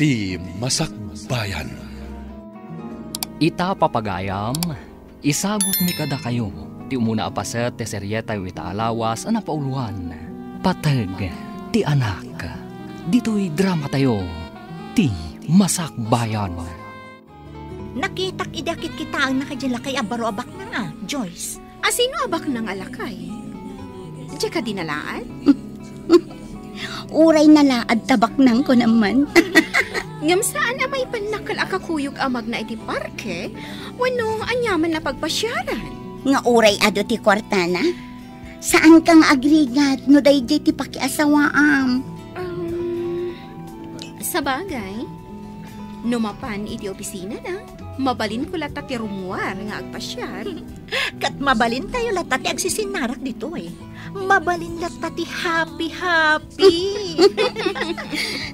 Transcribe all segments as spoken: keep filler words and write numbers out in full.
Ti Masakbayan. Ita, papagayam, isagutmi kadakayo ti umuna a paset ti serietayo ita a lawas a napauloan, Pateg ti Anak. Ditoy dramatayo, Ti Masakbayan. Nakitak idi a kitkitaenna kadi lakay a baro a baknang a, Joyce. A sino a baknang a lakay? Diak a dinalaad? Uray nalaad ta baknang ko naman. Ngem saan a maipannakkel a kakuyog a magna iti parke wenno aniaman a pagpasiaran? Nga uray adu ti kuartana? Saan ka nga agrigat no daydiay ti pakiasawaam? Um, sabagay, no mapan iti opisinana, mabalinko latta ti rummuar nga agpasiar. Ket mabalintayo latta ti agsisinnarak ditoy. Mabalin latta ti happy-happy.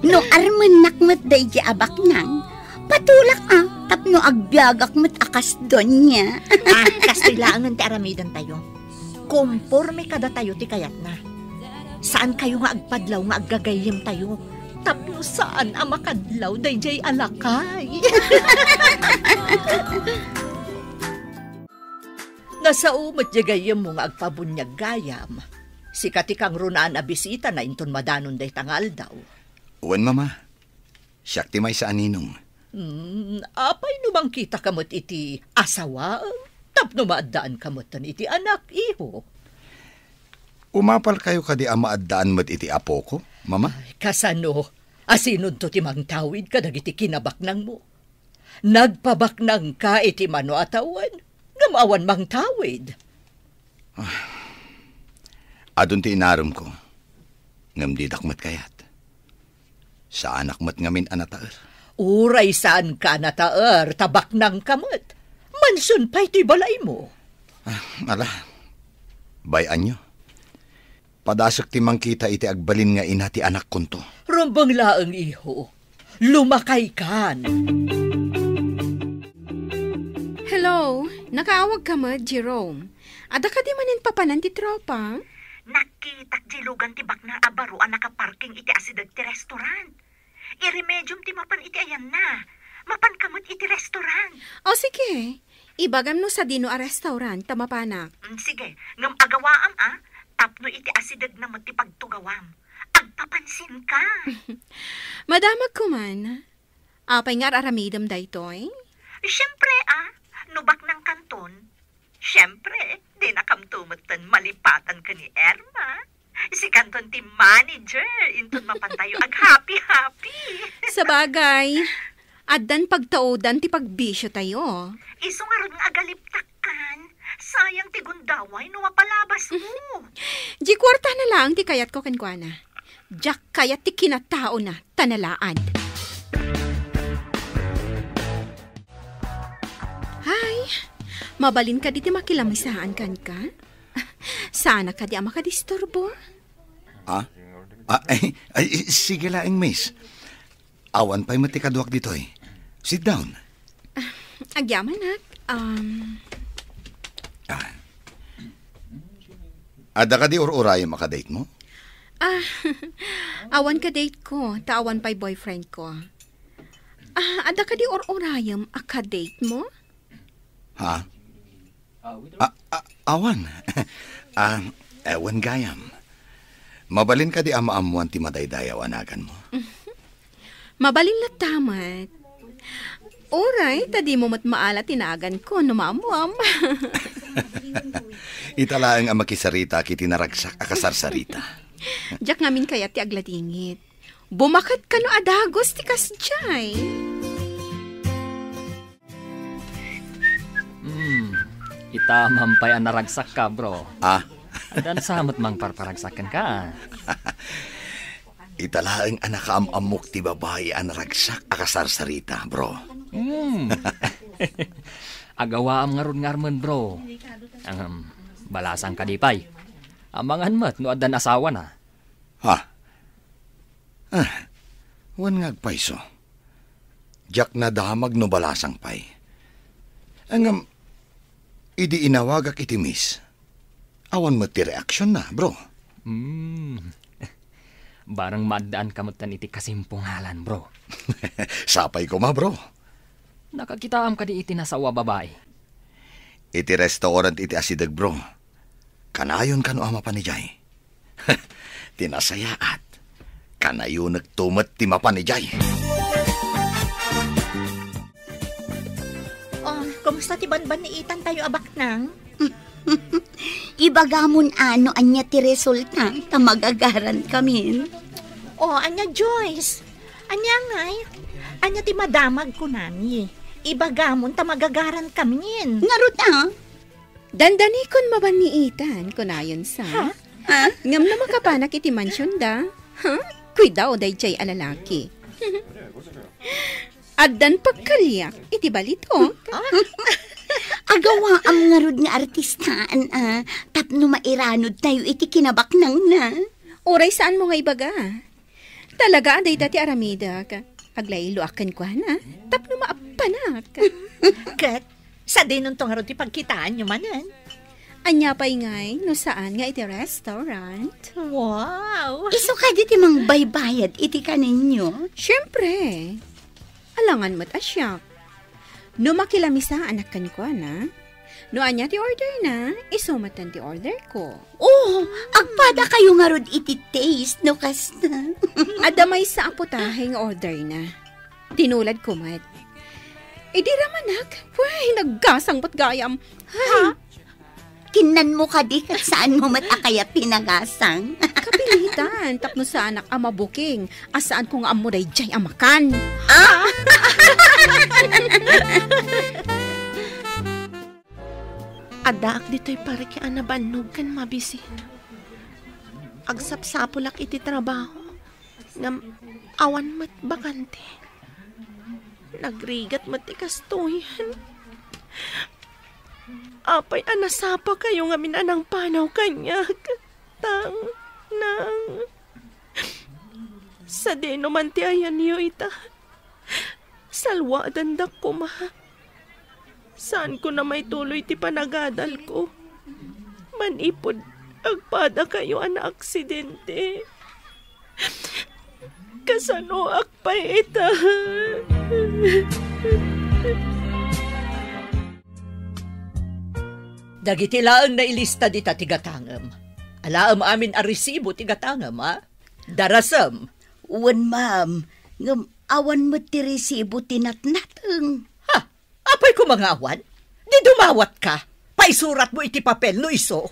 No armennak met daydiay a baknang, patulak a, tapno agbiagak met a kas doña. Ah, kastoy laengen ti aramidentayo. Komporme kadatayo ti kayatna. Saan kayo nga agpadlaw nga aggagayyemtayo tapno saan a makadlaw daydiay a lakay. Nasao met diay gayyemmo nga agpabuniag gayam. Sika ti kangrunaan a bisitana inton madanon dayta nga aldaw. Wen, Mama. Siak ti maysa a ninong. Hmm, apay no mangkitaka met iti asawaem tapno maaddaanka metten iti anak, iho? Umapalkayo kadi a maaddaan met iti apoko, Mama? Ay, kasano? Asinonto ti mangtawid kadagiti kinabaknangmo? Nagpabaknangka iti mano a tawen, ngem awan mangtawid. Ah, adun ti inaremko, ngem didak met kayat. Saanak met ngamin a nataer. Uray saanka a nataer, ta baknangka met. Mansion pay toy balaymo. Ah, ala, bay-anyo. Padasek ti mangkita iti agbalin nga ina ti anakkonto. Rumbeng laeng, iho. Lumakaykan. Hello, nakaawagka met, Jerome? Adda kadi manen papanan ti tropa? Nakitak diay lugan ti baknang a baro a nakaparking iti asideg ti restaurant. Iremediom ti mapan iti ayanna. Mapanka met iti restaurant. O, sige. Ibagam no sadino a restaurant ta mapanak. Mm, sige. Ngem agawaam a, tapno iti asidegna met ti pagtugawam. Agpapansinka. Madamagko man. Apay nga ar-aramidem daytoy? Siempre a, no baknangkanton, siempre, dinakamto metten malipatan ken ni Irma. Sikanton ti manager, inton mapantayo aghappy-happy. Sabagay, addan pagtaudan ti pagbisiotayo. Isu ngarud nga agaliptakkan, sayang ti gundaway no mapalabasmo. Di kuartana laeng ti kayatko kenkuana. Diak kayat ti kinataona, ta nalaad. Hay, mabalin kadi ti makilamisaan kenka? Saanak kadi a makadisturbo? Ah? Ah, ay, ay, sige laeng, miss. Awan pay met ti kaduak ditoy. Sit down. Ah, agyamanak. Um, Ah. Adda kadi ur-urayem a kadate mo? Ah, awan kadate ko, ta awan pay boyfriend ko. Ah, adda kadi ur-urayem a kadate mo? Ha? Ah, ah, awan. Ah, ewan gayam. Mabalin kadi a maammuan ti madaydayaw a naganmo? Mabalin latta met. Uray, ta dimo met maala ti naganko no maammuam. Ita laeng a makisarita iti naragsak a kasarsarita. Diak ngamin kayat ti agladingit. Bumaket kano a dagus ti kasdiay. Hmm, ita man pay a naragsakka, bro. Ah? Addan sa met mangparparagsak kenka. Ita laeng a nakaam-ammok ti babai a naragsak a kasarsarita, bro. Hmm. Agawaam ngarud nga armen, bro. Ang, um, balasang kadi pay. Amangan met no addan asawana. Ha? Ah, wen nga agpayso. Diak nadamag no balasang pay. Ngem, idi inawagak iti miss, awan met ti reaksionna, bro. Hmm. Barang maaddaanka metten iti kasimpungalan, bro. Sapay koma, bro. Nakakitaam kadi iti nasawa babai? Iti restaurant iti asideg, bro. Kanayon kano a mapan idiay? Ti nasayaat, kanayonekto met ti mapan idiay. Oh, kumusta ti banbanniitan tayo a baknang? Ibagamon a no ania ti resulta ta magagaran kamin. Oh, ania, Joyce? Ania ngay? Ania ti madamag kunami? Ibagamon ta magagaran kamin. Ngarud a? Dandanikon mabanniitan, kunayon sa. Ha? Ha? Ngem no makapanak iti mansionda, ha? Kuidao daydiay a lalaki. Addan pagkaliak iti balitok. Agawaam ngarud nga artistaan a tapno mairanod tayo iti kinabaknangna. Uray saanmo nga ibaga. Talaga a dayta ti aramidek. Aglayloak kenkuana tapno maappanak. Ket sadinonto ngarud ti pagkitaanyo manen? Ania pay ngay no saan nga iti restaurant? Wow! Isu kadi ti mangbaybayad iti kaninyo? Siempre. Alangan met a siak. No makilaamisaanak kenkuana, no ania ti orderna, isu metten ti orderko. Oh, agpadakayo ngarud iti taste no kasta. Adda maysa a putahe nga orderna. Tinuladko met. Idi ramanak, way, naggasang met gayam. Ay, kinnanmo kadi ket saanmo met a kayat ti nagasang? Kapilitan, tapno saanak a mabuking, a saanko nga ammo daydiay a makan. Ah! Addaak ditoy parke a nabannog ken mabisin. Agsapsapulak iti trabaho, ngem awan met bakante. Nagrigat met ti kastoyen. Apay a nasapakayo ngamin a nangpanaw kaniak? Tang, nang. Sadino man ti ayanyo ita? Salwadandak koma. Saanko a maituloy ti panagadalko. Manipud agpadakayo a naaksidente. Kasanoak pay ita? Dagiti laeng nailista dita ti gatangem. Alaem amin a resibo ti gatangem, a? Darasem. Wen, ma'am. Ngem awan met ti resibo ti natnateng. Ha? Apay koma nga awan? Di dumawatka. Paisuratmo iti papel no isu.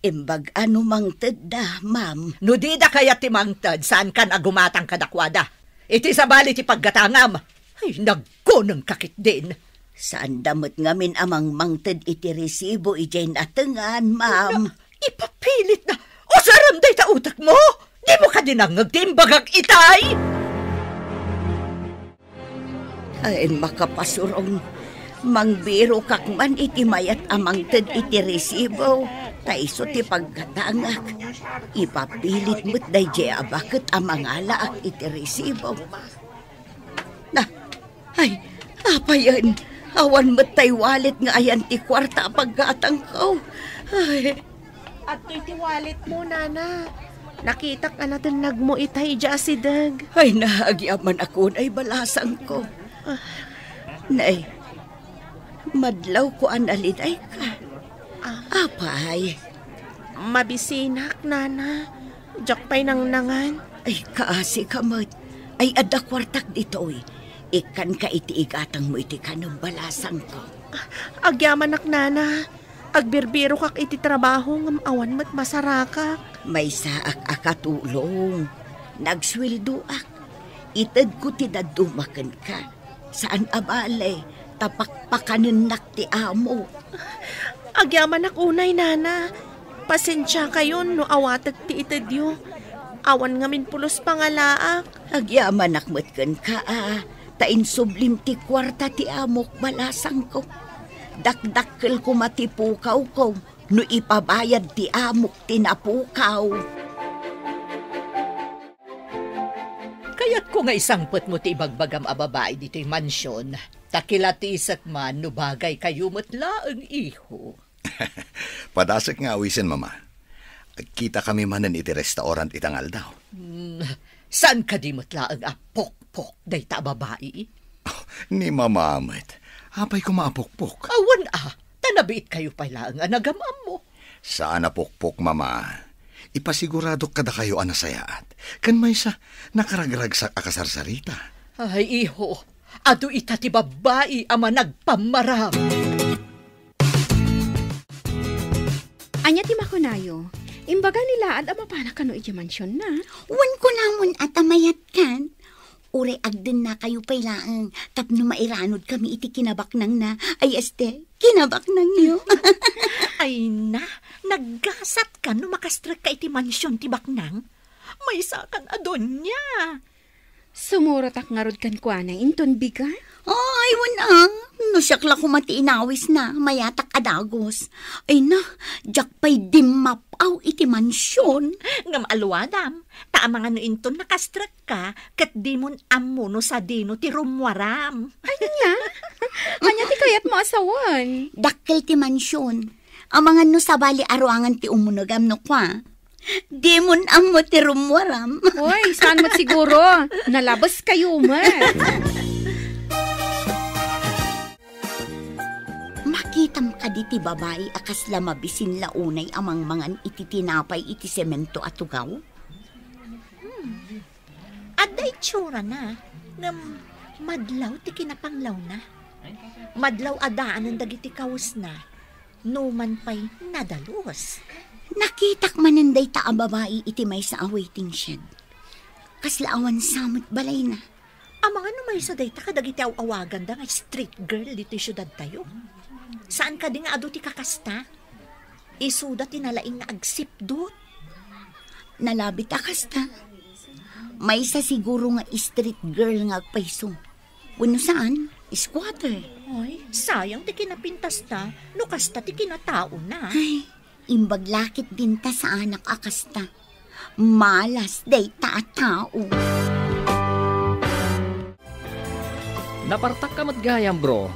Imbag a no mangtedda, ma'am. No dida kayat ti mangted, saankan a gumatang kadakuada. Iti sabali ti paggatangam. Ay, nagkunengka ketdin. Saanda met ngamin a mangmangted iti resibo idiay natengan, ma'am. Na, ipapilit na. Usarem dayta utekmo. Dimo kadi nangngeg ti imbagak itay? Ay, makapasurong. Mangbirokak man iti mayat a mangted iti resibo, ta isu ti paggatangak. Ipapilit met daydiay a baket a mangalaak iti resibo. Na, ay, apayen, awan met tay wallet nga ayan ti kuarta a paggatangko. Ay. Adtoy ti walletmo, nana. Nakitak a natennagmo ita idiay asideg. Ay, naagyamanak unay balasangko. Ah. Nay, madlawko a nalidayka. Ah. Apay? Mabisinak, nana. Diak pay nangnangan. Ay, kaasi ka met. Ay, adda kuartak ditoy. Ikkanka iti igatangmo iti kanem balasangko. Ah, agyamanak, nana. Agbirbirokak iti trabaho ngem awan met masarakak. Maysaak a katulong. Nagsueldoak. Itedko ti dadduma kenka. Saan a bale, ta pakpakanennak ti amo. Agyamanak unay, nana. Pasensiakayon no awatek ti itedyo. Awan ngamin pulos pangalaak. Agyamanak met kenka, a, ta insublim ti kuarta ti amok, balasangko. Dakdakkel koma ti pukawko no ipabayad ti amok ti napukaw. Kayatko nga isangpetmo ti ibagbagam a babai ditoy mansion, ta kilatisek man no bagaykayo met laeng, iho. Padasek nga awisen, Mama. Agkitakami manen iti restaurant ita nga aldaw. Hmm, saan kadi met laeng a pokpok dayta a babai? Ni Mama met. Apay koma a pokpok? Awan a, ta nabiitkayo pay laeng a nagam-ammo. Saan a pokpok, Mama. Ipasiguradok kadakayo a nasayaat. Ken maysa, nakaragragsak a kasarsarita. Ay, iho, adu ita ti babbai a managpammaram. Ania ti makunayo? Imbaga ni Laad a mapana kano idiay mansionna? Wen, kunamon a ta mayatkan. Uray agdennakayo pay laeng tapno mairanudkami iti kinabaknangna. Ay, este, kinabaknangyo. Ay na, naggasatkan no makastrekka iti mansion ti baknang. Maysakan a donia. Sumurotak ngarud kenkuana inton bigat. Ay, wen a. No siak la koma ti inawisna, mayatak a dagus. Ay na, diak pay dimmap-aw iti mansion. Ngem aluadam, ta amangan no inton nakastrekka, ket dimon ammo no sadino ti rummuaram. Ania? Ania ti kayatmo a sawen? Dakkel ti mansion. Amangan no sabali a ruangan ti umunegam no kua. Dimon ammo ti rummuaram. Oy, saan met siguro? Nalabeskayo met. Makitam kadi ti babai a kasla mabisin la unay a mangmangan iti tinapay iti semento a tugaw? Hmm. Adda itsurana, ngem madlaw ti kinapanglawna. Madlaw a daanen dagiti kawesna, numan pay nadalus. Nakitak manen dayta a babai iti maysa a waiting shed. Kasla awan sa met balayna. Amangan no maysa dayta kadagiti aw-awaganda nga street girl ditoy siudadtayo. Saan kadi nga adu ti kakasta? Isuda ti nalaing nga agsipdut. Nalabit a kasta. Maysa siguro nga street girl nga agpayso. Wenno saan, squatter. Ay, sayang ti kinapintasta, no kasta ti kinataona. Ay, imbag la ketdin ta saanak a kasta. Malas dayta a tao. Napartakka met gayam, bro.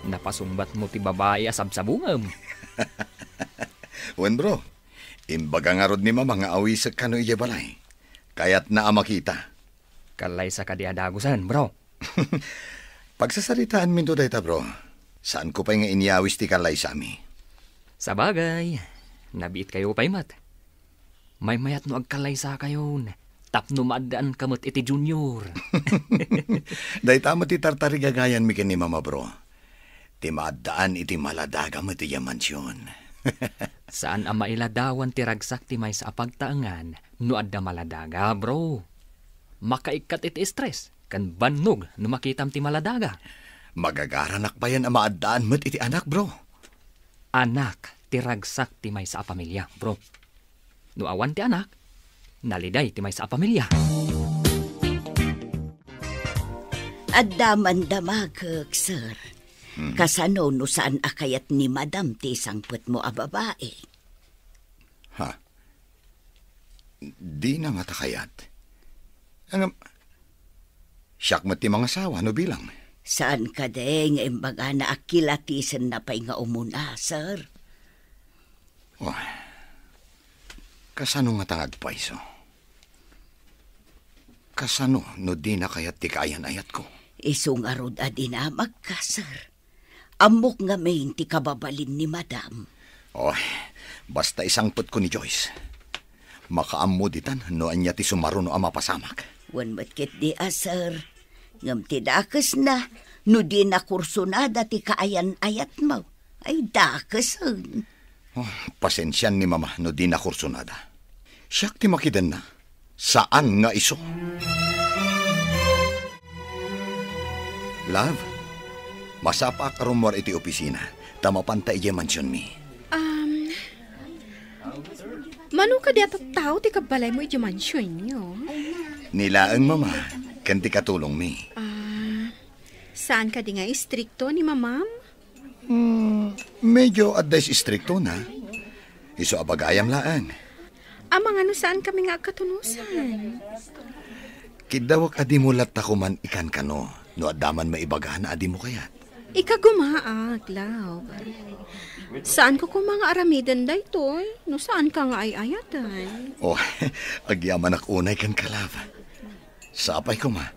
Napasungbatmo ti babai a sabsabungem. Wen, bro. Imbaga ngarud ni Mama nga awisek kano idiay balay. Kayatna a makita. Kallaysa kadi a dagusen, bro? Pagsasaritaanminto dayta, bro. Saanko pay nga inyawis ti kallaysami. Sabagay, nabiitkayo pay met. Maymayat no agkallaysakayon tapno maaddaanka met iti Junior. Dayta met ti tartarigagayanmi ken ni Mama, bro. Ti maaddaan iti maladaga met idiay mansion. Saan a mailadawan ti ragsak ti maysa a pagtaengan no adda maladaga, bro. Makaikkat iti stress ken bannog no makitam ti maladaga. Magagaranak payen a maaddaan met iti anak, bro. Anak ti ragsak ti maysa a pamilia, bro. No awan ti anak, naliday ti maysa a pamilia. Adda man damagek, sir. Hmm. Kasano no saan a kayat ni Madam ti isangpetmo a babae? Ha? Dina ngata kayat. Ngem, siak met ti mangasawa no bilang. Saan kadi nga imbagana a kilatisenna pay nga umuna, sir? Oh, kasano ngata nga agpayso? Kasano no dina kayat ti kaayan-ayatko? Isu ngarud a dinamagka, sir. Ammok ngamin ti kababalin ni Madam. Oh, basta isangpetko ni Joyce. Makaammo ditan no ania ti sumaruno a mapasamak. Wen met ketdi a, sir. Ngem ti dakesna, no dina kursunada ti kaayan-ayatmo, ay dakesen. Oh, pasensian ni Mama no dina kursunada. Siak ti makidenna. Saan nga isu. Love, masapaak a rummuar iti opisina, ta mapanta idiay mansionmi. Um, mano kadi a tattao ti kabbalaymo idiay mansionyo? Ni laeng, Mama, ken ti katulongmi. Ah, saan kadi nga istrikto ni Mamam? Hmm, medyo adda istriktona. Isu a bagayam laeng. Amangan no saankami nga agkatunosan? Kiddawek a dimo latta koman ikankano no adda man maibagana a dimo kayat. Ikagumaak, love. Saanko koma nga aramiden daytoy, no saanka nga ay-ayaten. Oh, agyamanak unay kenka, love. Sapay koma,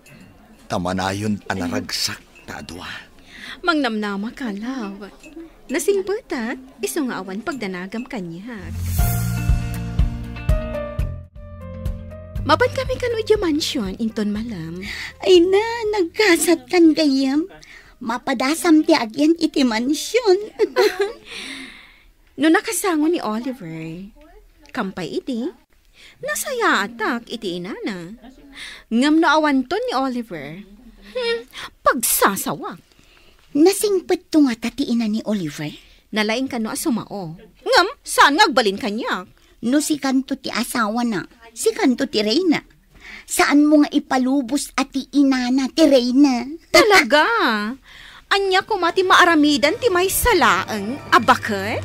ta manayon a naragsak ta adua. Mangnamnamaka, love. Nasingpetak, isu nga awan pagdanagam kaniak. Mapan kami kano idiay mansion, inton malem. Ay na, nagkasatkan gayyem. Mapadasam ti agyan iti mansion. No nakasango ni Oliver, kampay idi, nasayaatak iti inana. Ngem no awanton ni Oliver, hmm, pagsasawak. Nasingpetto ngata ti ina ni Oliver? Nalaing kano a sumao. Ngem, saan nga agbalin kaniak? No sikanto ti asawana, sikanto ti reyna. Saanmo nga ipalubos a ti inana ti reyna. Talaga? Ania koma ti maaramidan ti maysa laeng a baket?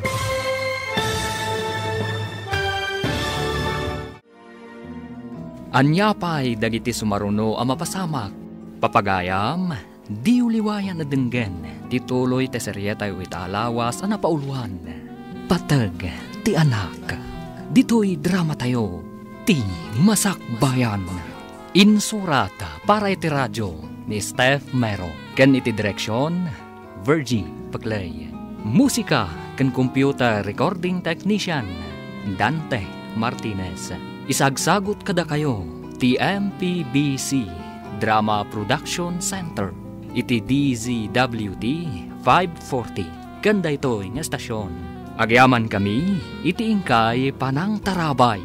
Ania pay dagiti sumaruno a mapasamak? Papagayam, diyo liwayan a denggen ti tuloy ti serietayo ita a lawas a napauluan, Pateg ti Anak. Ditoy dramatayo, Ti Masakbayan. Insurat para iti radio ni Steph Mero ken iti direksion, Virgie Peclay. Musika ken computer recording technician, Dante Martinez. Isagsagut kadakayo ti M P B C Drama Production Center iti D Z W T five forty ken daytoy nga estasion. Agyamankami iti inkay panangtarabay.